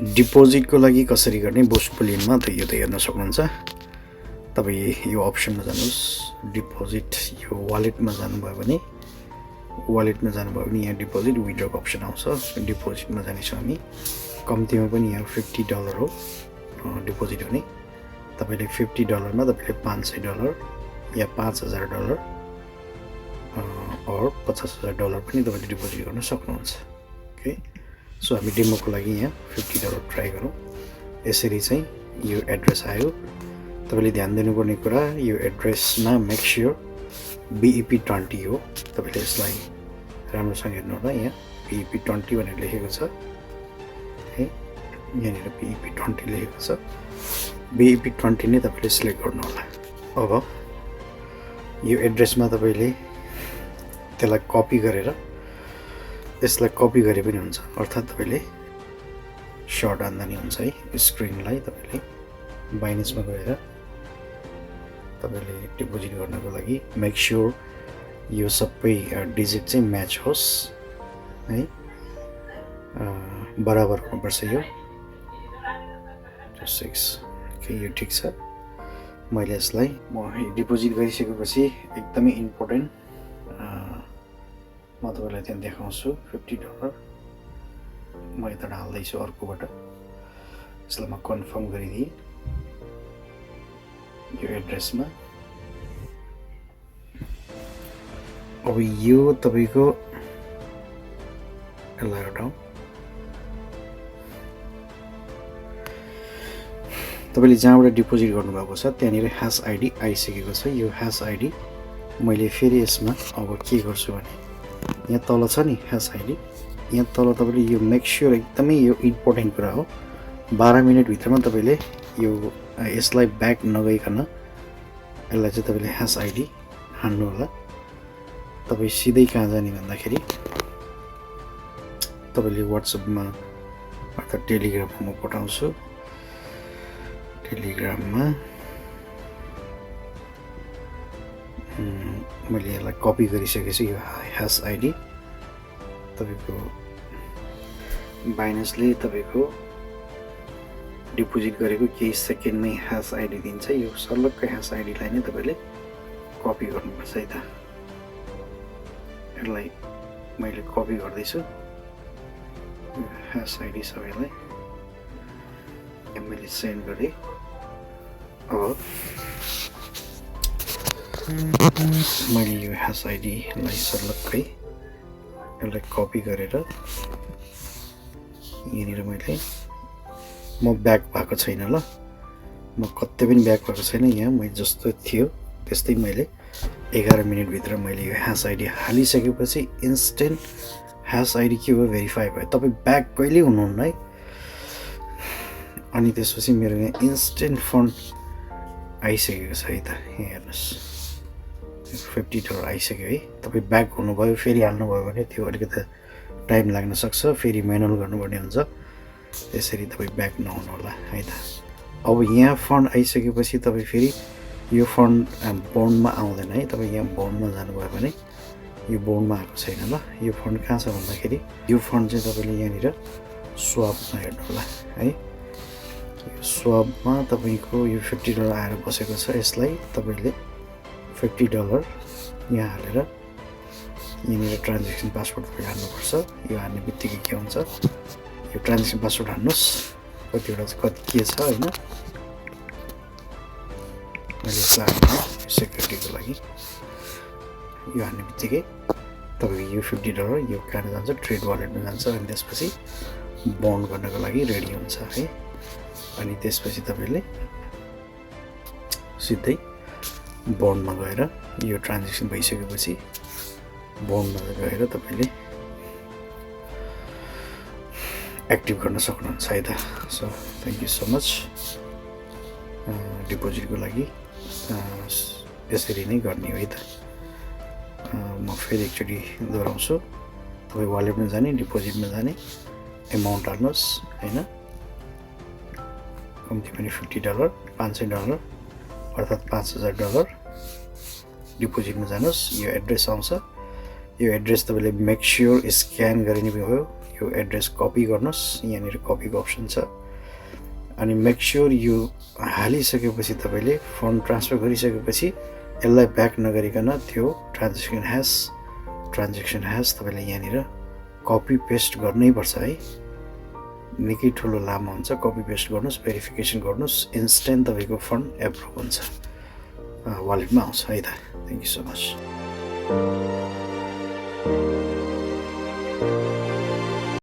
डिपोजिटको लागि कसरी गर्ने बुस्टपुलिनमा त यो त हेर्न सक्नुहुन्छ। तपाईँ यो अप्सनमा जानुहोस्, डिपोजिट यो वालेटमा जानुभयो भने यहाँ डिपोजिट विथड्रको अप्सन आउँछ। डिपोजिटमा जानेछौँ हामी। कम्तीमा पनि यहाँ $50 हो डिपोजिट हुने। तपाईँले $50 तपाईँले $500 या $5000 और $50,000 पनि तपाईँले डिपोजिट गर्न सक्नुहुन्छ। ओके, सो हामी डेमोको लागि यहाँ $50 ट्राई गरौँ। यसरी चाहिँ यो एड्रेस आयो। तपाईँले ध्यान दिनुपर्ने कुरा यो एड्रेसमा मेक स्योर BEP20 हो। तपाईँले यसलाई राम्रोसँग हेर्नु होला। यहाँ BEP20 भनेर लेखेको छ है, यहाँनिर BEP20 लेखेको छ। BEP20 नै तपाईँले सिलेक्ट गर्नु होला। अब यो एड्रेसमा तपाईँले त्यसलाई कपी गरेर यसलाई कपी गरे पनि हुन्छ, अर्थात् तपाईँले सर्ट हान्दा नि हुन्छ है। स्क्रिनलाई तपाईँले बाइनेन्समा गएर तपाईँले डिपोजिट गर्नको लागि मेक स्योर यो सबै डिजिट चाहिँ म्याच होस् है, बराबर हुनुपर्छ यो 6। ओके, यो ठिक छ। मैले यसलाई डिपोजिट गरिसकेपछि एकदमै इम्पोर्टेन्ट म तपाईँलाई त्यहाँ देखाउँछु। $50 म यता हाल्दैछु अर्कोबाट। यसलाई म कन्फर्म गरिदिएँ यो एड्रेसमा। अब यो तपाईँको यसलाई हटाउँ। तपाईँले जहाँबाट डिपोजिट गर्नुभएको छ त्यहाँनिर ह्यास आइडी आइसकेको छ। यो ह्यास आइडी मैले फेरि यसमा अब के गर्छु भने यहाँ तल छ नि ह्यास आइडी, यहाँ तल तपाईँले यो मेक स्योर एकदमै यो इम्पोर्टेन्ट कुरा हो। 12 मिनटभित्रमा तपाईँले यो यसलाई ब्याक नगइकन यसलाई चाहिँ तपाईँले ह्यास आइडी हान्नु होला। तपाईँ सिधै कहाँ जाने भन्दाखेरि तपाईँले वाट्सएपमा अर्थात् टेलिग्राममा म पठाउँछु। टेलिग्राममा मैले यसलाई कपी गरिसकेछु यो ह्यास आइडी। तपाईँको बाइनेन्सले तपाईँको डिपोजिट गरेको केही सेकेन्डमै ह्यास आइडी दिन्छ। यो सर्लक्कै ह्यास आइडीलाई नै तपाईँले कपी गर्नुपर्छ है त। यसलाई मैले कपी गर्दैछु ह्यास आइडी सबैलाई मैले सेन्ड गरेँ। अब मैले यो ह्यास आइडीलाई सर्लक्कै यसलाई कपी गरेर यहाँनिर मैले म ब्याक भएको छैन ल, म कतै पनि ब्याक भएको छैन। यहाँ मैले जस्तो थियो त्यस्तै मैले 11 मिनटभित्र मैले यो ह्यास आइडी हालिसकेपछि इन्स्टेन्ट ह्यास आइडी के हो भेरिफाई भयो। तपाईँ ब्याक कहिले हुनुहुन्न है। अनि त्यसपछि मेरो यहाँ इन्स्टेन्ट फन्ड आइसकेको छ है त। यहाँ हेर्नुहोस् $50 आइसक्यो है। तपाईँ ब्याक हुनुभयो फेरि हाल्नुभयो भने त्यो अलिकति टाइम लाग्न सक्छ, फेरि म्यानुअल गर्नुपर्ने हुन्छ। त्यसरी तपाईँ ब्याक नहुनु होला है त। अब यहाँ फन्ड आइसकेपछि तपाईँ फेरि यो फन्ड बोन्डमा आउँदैन है। तपाईँ यहाँ बोन्डमा जानुभयो भने यो बोन्डमा आएको छैन ल। यो फन्ड कहाँ छ भन्दाखेरि यो फन्ड चाहिँ तपाईँले यहाँनिर स्वापमा हेर्नु होला है। स्वापमा तपाईँको यो $50 आएर बसेको छ। यसलाई तपाईँले $50 यहाँ हालेर यहाँनिर ट्रान्जेक्सन पासवर्ड तपाईँ हाल्नुपर्छ। यो हाल्ने बित्तिकै के हुन्छ, यो ट्रान्जेक्सन पासवर्ड हान्नुहोस्। कतिवटा कति के छ होइन, मैले यसलाई हाल्नु सेक्युरिटीको लागि। यो हाल्ने बित्तिकै तपाईँको यो $50 यो कहाँ जान्छ, ट्रेड वालेटमा जान्छ। अनि त्यसपछि बन्ड गर्नको लागि रेडी हुन्छ है। अनि त्यसपछि तपाईँले सिधै बन्डमा गएर यो ट्रान्जेक्सन भइसकेपछि बन्डमा गएर तपाईँले एक्टिभ गर्न सक्नुहुन्छ है त। So thank you so much. डिपोजिटको लागि यसरी नै गर्ने हो है त। म फेरि एकचोटि दोहोऱ्याउँछु। तपाईँ वालेटमा जाने, डिपोजिटमा जाने, एमाउन्ट हाल्नुहोस् होइन। कम्ती पनि $50 $500 अर्थात् $5000 डिपोजिटमा जानुहोस्। यो एड्रेस आउँछ। यो एड्रेस तपाईँले मेक स्योर स्क्यान गरे नि भयो। यो एड्रेस कपी गर्नुहोस्, यहाँनिर कपीको अप्सन छ। अनि मेक स्योर यो हालिसकेपछि तपाईँले फन्ड ट्रान्सफर गरिसकेपछि यसलाई ब्याक नगरिकन त्यो ट्रान्जेक्सन ह्यास तपाईँले यहाँनिर कपी पेस्ट गर्नैपर्छ है। निकै ठुलो लामो हुन्छ, कपी पेस्ट गर्नुहोस्, भेरिफिकेसन गर्नुहोस्, इन्स्ट्यान्ट तपाईँको फन्ड एप्रुभ हुन्छ, वालेटमा आउँछ है त। Thank you so much.